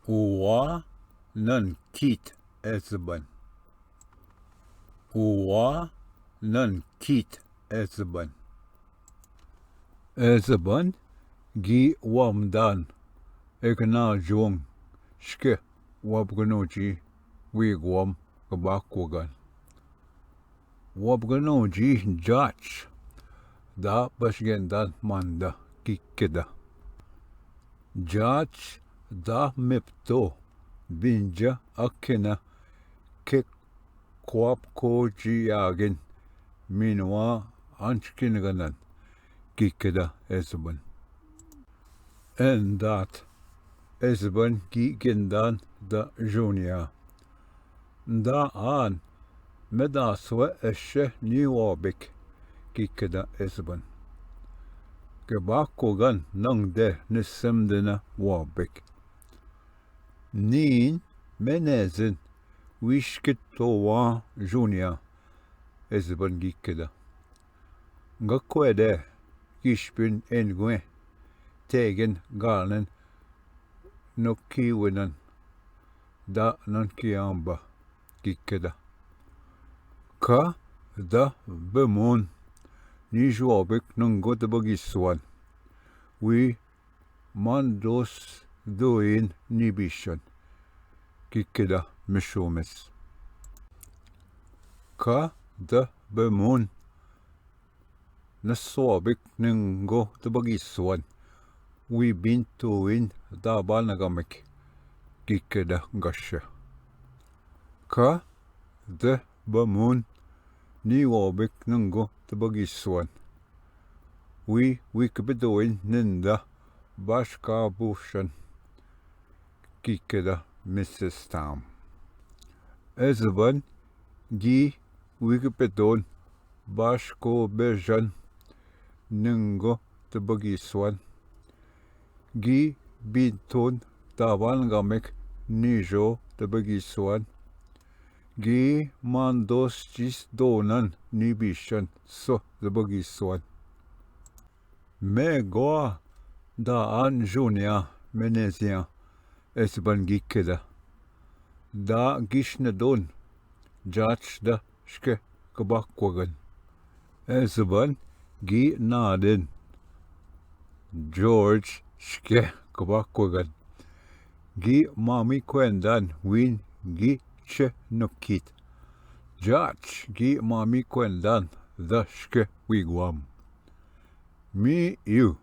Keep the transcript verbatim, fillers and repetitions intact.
Uwa nan kit Esbon. Uwa nan kit Esbon. Esbon gi wamdan ek na jwong shke wabgno ji wigwam kbakwagan. Wabgno ji jach da bashgendan manda kikeda. Jach da mepto binja akena ke kwap ko ji agin minwa anchkin ganan kikeda Esbon. Endat Esbon gi gendan da junia. Da an me da swe eshe ni wabik kikeda Esbon. Kbakwagan nang de nisem dena wabik. Nin menezin wishkit to wa junia Esbon kikeda. Nga kwede kishpin engwe tegen ganen no kiwinan da nan kiamba kikeda. Ka da bemun ni jwabik nungo de bagiswan. Wi mandos doin ni bishan kikeda mishomes. Ka da bemun na swabik ningo de bagiswan wi bin tuwin da bana gamek kikeda gasha. Ka de bamun ni wabik ningo de bagiswan wi wi kbidoin ninda bashka bushan kikeda misestam. Ezban gi wikipedon bashko bejan ningo de bagiswan. Gi binton daban gamek nijo de bagiswan. Gi mandos jis donan ni bishan so de bagiswan. Me gwa da an junia menezia Ezban gi keda. Da gish ne don jach da shke kbakwagan. Ezban gi naden George shke kbakwagan. Gi mami kwendan win gi che nukit. Jach gi mami kwendan da shke wigwam. Mi iu